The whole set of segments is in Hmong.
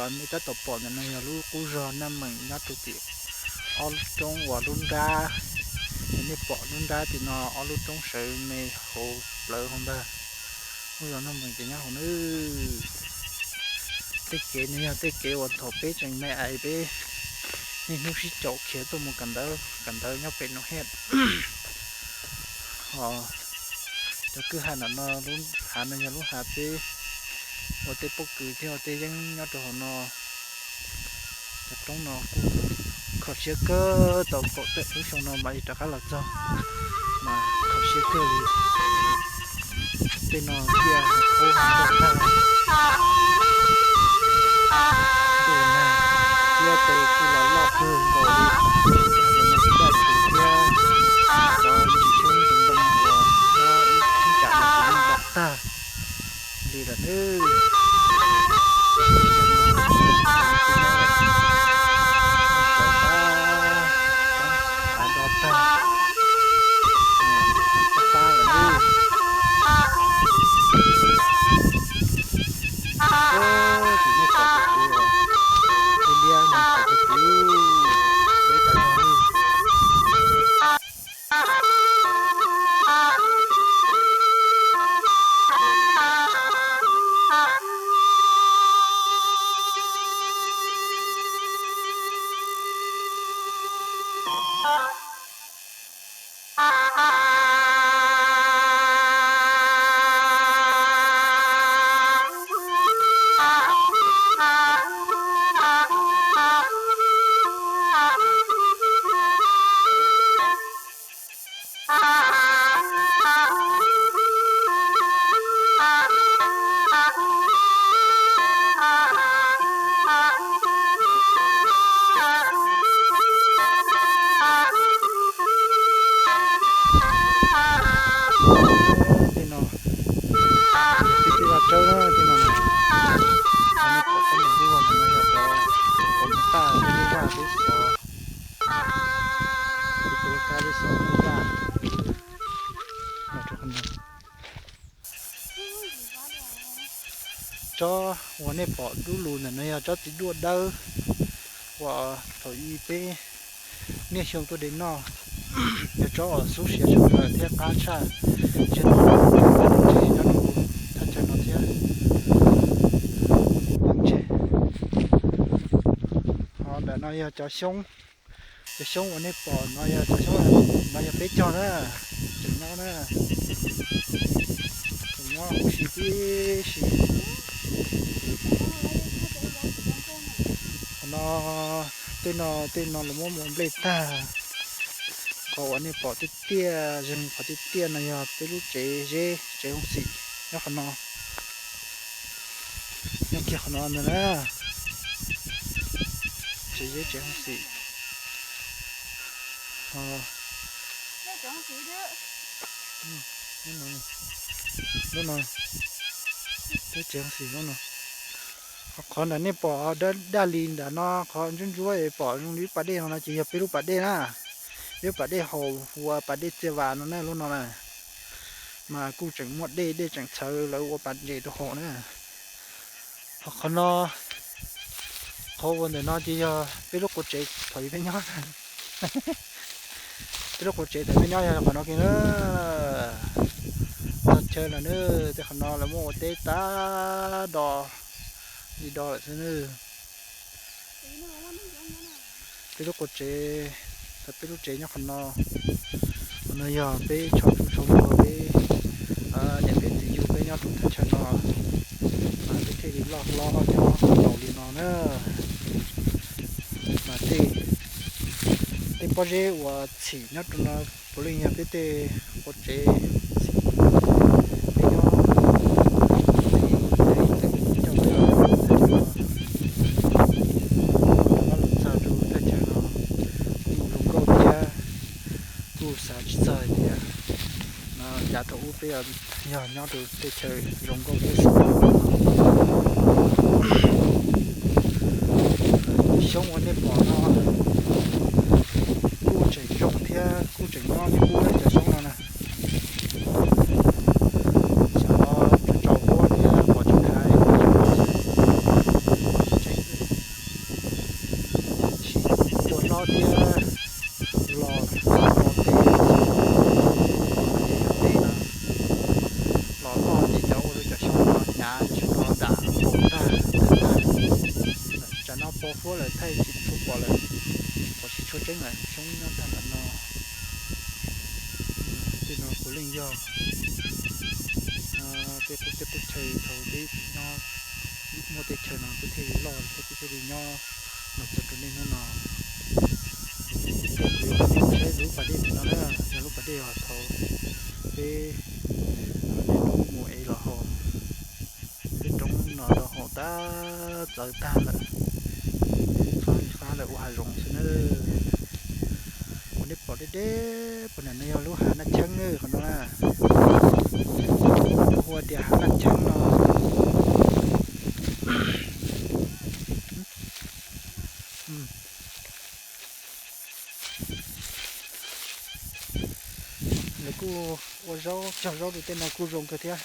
Nej tab tom pom ntawm no yog lub qub zog Naj Meem nyob rau tim ob lub roob uas lub nrab, nej pom lub nrab tim no ob lub roob sawv me hauv plawv hauv ntag. Lub zos Naj Meem ces nyob hauv na. Tej kev no yog tej kev uas thaum peb tseem me ais peb niaj hnub sib caum khiav tuaj mus kawm ntawv, kawm ntawv nyob pem no thiab. Ho cov kwj ha ntawm no, lub hav no yog lub hav peb ua tej pob kws thiab ua tej yeeb nyob rau hauv no. Cov roob no kuj kho siab kawg, tau kaum tawm lub xyoo no mam li rov qab los txog, mas kho siab kawg li. Tej no ciaj khaub nrog tag, ntuj nag, ciaj tes kuj los loj kawg nkaus li. Cov no kuj daj tswv thiab, cov ntsis xyoob ntsis ntoo uas nyob ib tsam no kuj npam tag li lawm nawb. Sawv pab, pab do tag, pab pab lawm nawb. Ub, tim nej pom tus kwv os, liab liab no pom tus kwv, deb tas zog li. Tej no, tej vaj tsawb na, tej no na, nej pom sab nraum lub no yog cov, cov mus taj peb lub vaj peb xov, peb tus lub kab peb xov lub vaj. Tsob uas nej pom dub lug ntawm no yog tsob txiv duaj dawb uas thaum ub peb niaj xyoo tuaj de noj, yog tsob uas xub siav tshaj plaws thiab qab tshaj. Tsis no tsev nyob rau thaj chaw no thiab. Ho ntawm no yog cov xyoob, cov xyoob uas nej pom no yog cov xyoob no yog peb cog na, tseem nyob na, tseem nyob huv si tib si. Qhov no, tej no, tej no lawv muab mus nplej tag. Qhov uas nej pom tiaj tiaj, zeeg qhov tiaj tiaj no yog peb lub tsev zeb, tsev hoov xim nyob qhov no. Nyob kiag qhov no ntag na, tsev zeb tsev hoov xim. Lub no, lub tsev hoov xim lub no. Ho qhov ntawm nej pom daj li ntawm no, qhov ntsuab ntsuab es pom zoo li lub pas dej no no ces yog peb lub pas dej na. Peb lub pas dej haus hu ua pas dej Txiaj Vas no na, lub no na. Mas kuj tseem muaj dej, dej tseem txhawv lawv ua pas ntses rau hauv na. Ho qhov no, qhov uas ntawm no ces yog peb lub qua tsev thaum ub peb nyob. Peb lub qua tsev thaum peb nyob yog qhov no kiag na. Txog chaw lawm na, tej qhov no lawv muab ua teb tas do, li do lawm xwb na. Peb lub qua tsev, peb lub tsev nyob qhov no. Qhov no yog peb tshov tshov muag peb niam peb txiv yug peb nyob rau thaj chaw no, mas peb thiaj li loj hlob nyob laus li no na. Mas tej, tej pob zeb uas txhim nyob rau no puav leej yog peb tej qua tsev txhim. Peb nyob, peb coj peb los thaj chaw no, rov qab los txog rau thaj chaw no kuj zoo nkauj thiab, kuj xav tsis txog hais tias no yav thaum ub peb yog nyob rau tej chaw zoo nkauj thiab xwb. Xyoob uas nej pom no kuj tseem zoo thiab kuj tseem nyob li qub cov xyoob no na. Xyov tsaus tsaus huab thiab qhov tseem hais, tseem Thiab los txog tej, los txog tej no, los txog ces cov ua rau cov xyoob no hnyav tsis tau dam haus tag tag. Tsam no pos huab lawm thaij tsis tshua pom lawm, pom tsis tshua tseeb lawm, xyoob nyob tag ntawm no. Tej no puav leej yog tej qub teb qub chaw thaum peb nyob, muaj tej chaw no peb thiaj li loj thiab peb thiaj li nyob los txog rau niaj hnub no. Saib lub pas dej tim no na, yog lub pas dej uas thaum peb niaj hnub mus ev los haus. Tej roob no rau haus tab txawv tag lawm, qab li qab lawm ua hav zoov xwb na. Uas nej pom deb deb puag nram no yog lub hav Naj Cheeb na, qhov no na, hu ua tias hav Naj Cheeb no. Lawv kuj ua zaub, cog zaub rau tej no kuj zoo kawg thiab.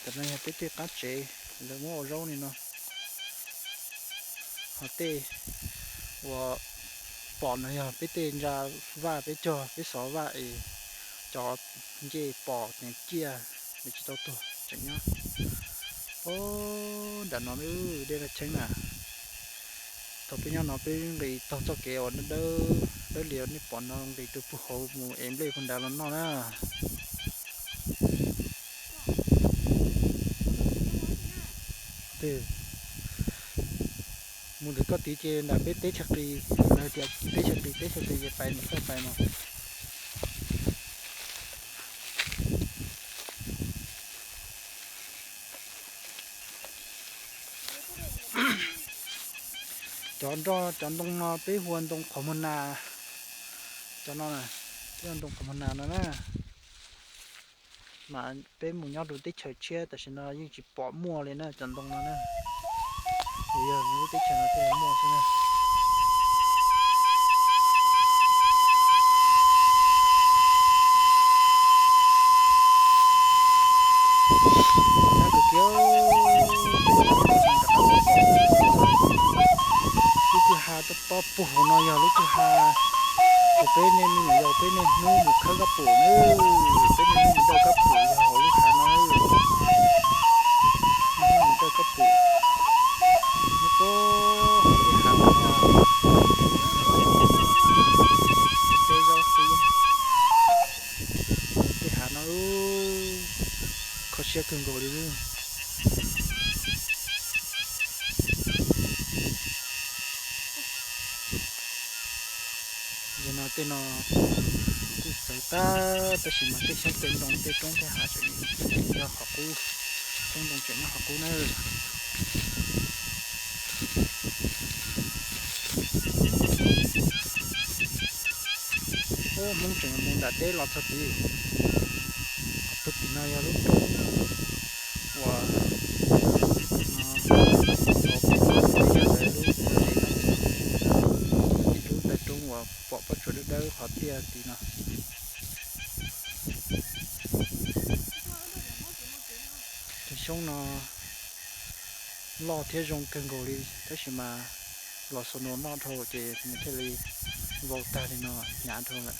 Tam no yog peb tej qab tsev, lawv muab ua zaub li no. Ho tej uas pom no yog peb tej ntsa vaj, peb cog peb xov vaj es cov ncej pom ces ciaj, nws tsis tau tuag tseem nyob. Puag nram no dej Naj Cheeb na. Thaum peb nyob no peb nqis taug txoj kev uas dawb dawb lias nej pom no nqis rau puag hauv mus ev nplej puag nrad los noj na. Mus ntawm koj tid ces nram peb teb chaws qis, lawv tias teb chaws qis teb chaws qis ces pais mus koj pais mas. Cov nroj cov ntoo no peb hu ua ntoo qhov muag nas, cov no, peb hu ua ntoo qhov muag nas no na. Mas peb mus nyob rau teb chaws tshiab tam sim no yeej tsis pom muaj li na cov ntoo no na. Yog lub teb chaws no thiaj li muaj xwb na. Lub kwj ha rau pob puag hauv no yog lub kwj ha uas peb niaj me nyuam yaus peb niaj hnub mus khawb kab pum na. Peb niaj hnub mus dawj kab pum yog hauv lub hav no. Niaj hnub mus dawj kab pum nyob puag hauv tej hav no. Peb zaub xwb, tej hav no kho siab kawg nkaus li. Yog no tej no kuj txawv tag, tab sis mas tej xyoob tej ntoo tej roob tej hav tseem yog qhov qub, xyoob ntoo tseem nyob qhov qub na. Hmoob tseem mus nram teb los txog tid. Qhov puag tim no yog lub roob uas, lub, ib lub taw roob uas pom pob tsuas dawb dawb qhov tiaj tid no. Tus xyoob no loj thiab zoo kawg nkaus li, tab sis mas los xus nus noj dhau ces nws thiaj li vau tag li no, hnyav dhau lawm.